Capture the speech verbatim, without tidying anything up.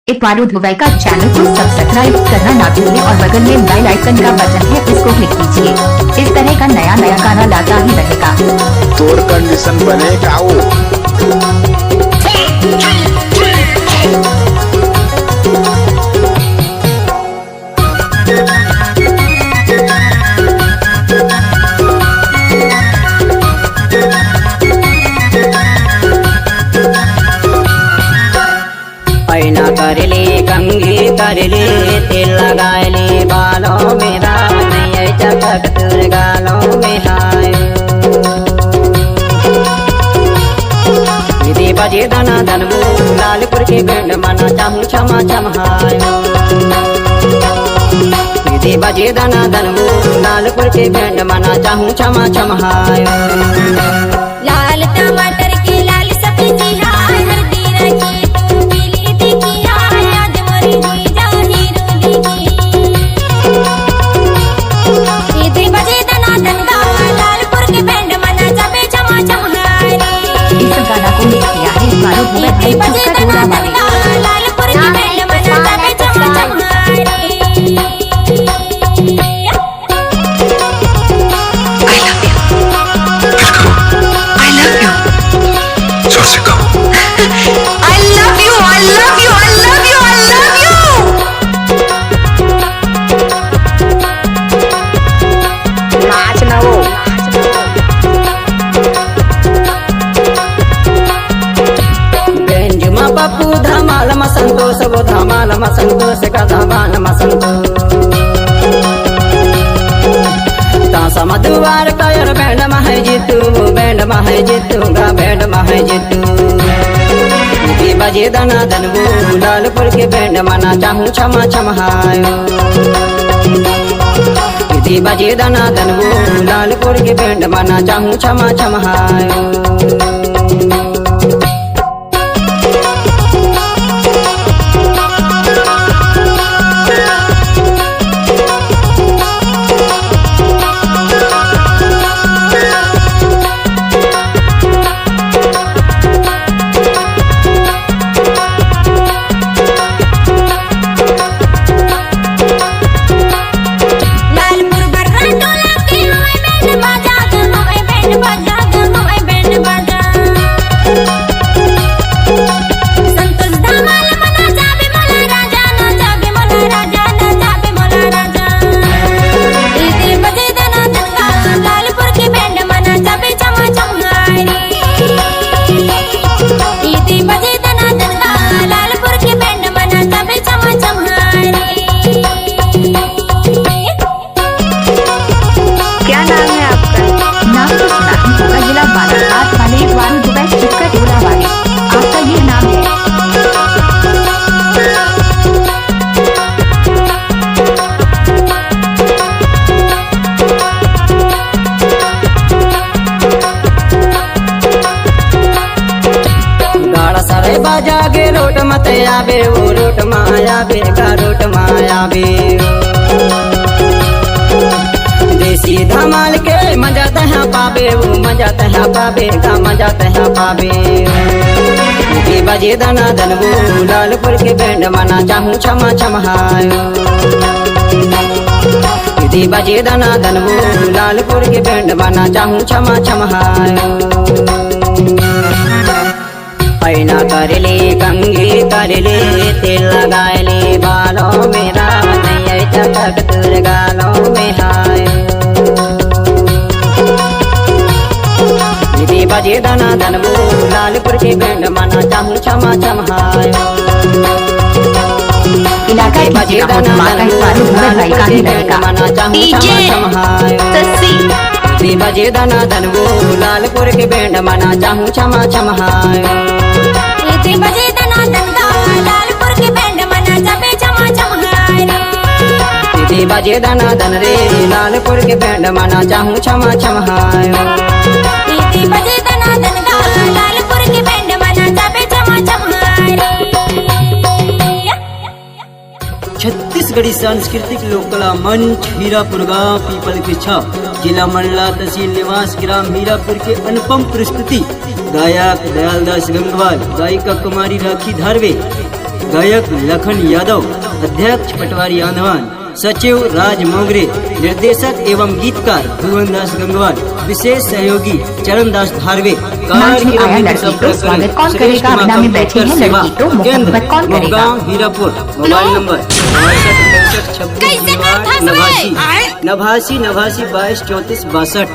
इतवारू Dubai का channel को subscribe करना ना भूलें और बगल में बेल आइकन का बटन है, उसको क्लिक कीजिए। इस तरह का नया नया गाना लाता ही रहेगा। तोर कंडीशन बने का ओ। ऐना कर ले, कंघी कर ले, तेल लगाए ले बालों में, राम नहीं चटक तुर गालों में हाय। दीदी बजे दना दन वो, लालपुर के बैंड मना चाहूँ छमा छम हाय। दीदी बजे दना दन वो, लालपुर के बैंड मना चाहूँ छमा छम हाय। लाल टमाटर के लाल सब्जी हाय, हल्दी रंग के तू पीली टिकी हाय, आज मोरी जीजा हीरो दिखी। ये दे बजे दना दन गा, लालपुर के बैंड मना चाबे चमा चम हाय रे। इस गाना को लिख दिया है मारूफ ये दे भगत भाई बजे चुक्का दना टोला दन वाले। गा, लालपुर के बैंड मना चाबे चमा चम हाय रे। I love you। I love you। जोर से कहो। I love you, I love you, I love you, I love you। नाच ना वो। बेंजुमा पप्पू धमाल म संतोष, वो धमाल म संतोष का धमाल म संतोष। तासा म दुआर कायर बैंड म है जीतू, वो बैंड म है जीतू, गा बैंड म है जीतू। दी बजे दना दन वो, लालपुर के बैंड मना चाहूँ छमा छम हायो। दी बजे दना दन वो, लालपुर के बैंड मना चाहूँ छमा छम हायो। लालपुर बर्रा टोला के हवय बैंड बाजा, के हवय बैंड बाजा, के हवय बैंड बाजा। संतोष धमाल मना जाबे मोला राजा, ना जाबे मोला राजा, ना जाबे मोला राजा। इते बजे दना दन गा, लालपुर के बैंड मना जाबे चमा चम हाय रे। इते बजे दना दन गा, लालपुर के बैंड मना जाबे चमा चम हाय रे। क्या नाम है आपका? नाम तो सुना ही होगा, जिला बालाघाट वाले, वारू दुबई चुक्का टोला वाले। आपका ये नाम है। गाड़ा सरे बाजा गे रोड मत आबे, वो रोड मा आबे, गा रोड मा आबे। देसी धमाल के मजा तहाँ पाबे, वो मजा तहाँ पाबे, गा मजा तहाँ पाबे। दी बजे दना दन वो, लालपुर के बैंड मना चाहूँ छमा छम हायो। दी बजे दना दन वो, लालपुर के बैंड मना चाहूँ छमा छम हायो। ऐना कर ले, कंघी कर ले, तेल लगाए ले बालों में, राम नहीं चटक तुर गालों में हाय। दीदी बजे दना दन वो, लालपुर के बैंड मना चाहूँ छमा छम हाय। इलाका की बजे दना दन वो, लालपुर के बैंड मना चाहूँ छमा छम हाय। दी बजे दना दन वो, लालपुर के बैंड मना चाहूँ छमा छम हाय। इते बजे दना दन गा, लालपुर के बैंड मना जाबे चमा चम हाय रे। इते बजे दना दन रे, लालपुर के बैंड मना चाहूँ छमा छम हाय। इते बजे दना दन गा, लालपुर के बैंड मना जाबे चमा चम हाय रे। छत्तीसगढ़ी सांस्कृतिक लोक कला मंच हीरापुर गांव पीपल के छाव, जिला मंडला, तहसील निवास, ग्राम हीरापुर के अनुपम प्रस्तुति। गायक दयालदास गंगवार, गायिका कुमारी राखी धारवे। गायक लखन यादव, अध्यक्ष पटवारी आंधवान, सचिव राज मोंगरे, निर्देशक एवं गीतकार भुवन दास गंगवार, विशेष सहयोगी चरण दास धारवे। कार की रंगीन संपर्क करें। स्वागत कौन करेगा? अगना में बैठी है लड़की, तो मोहब्बत कौन करेगा? मोहगांव, हीरापुर। मोबाइल नंबर बासठ पैंसठ छब्बीस कैसे करता है नवासी, नवासी नवासी बाईस चौंतीस बासठ।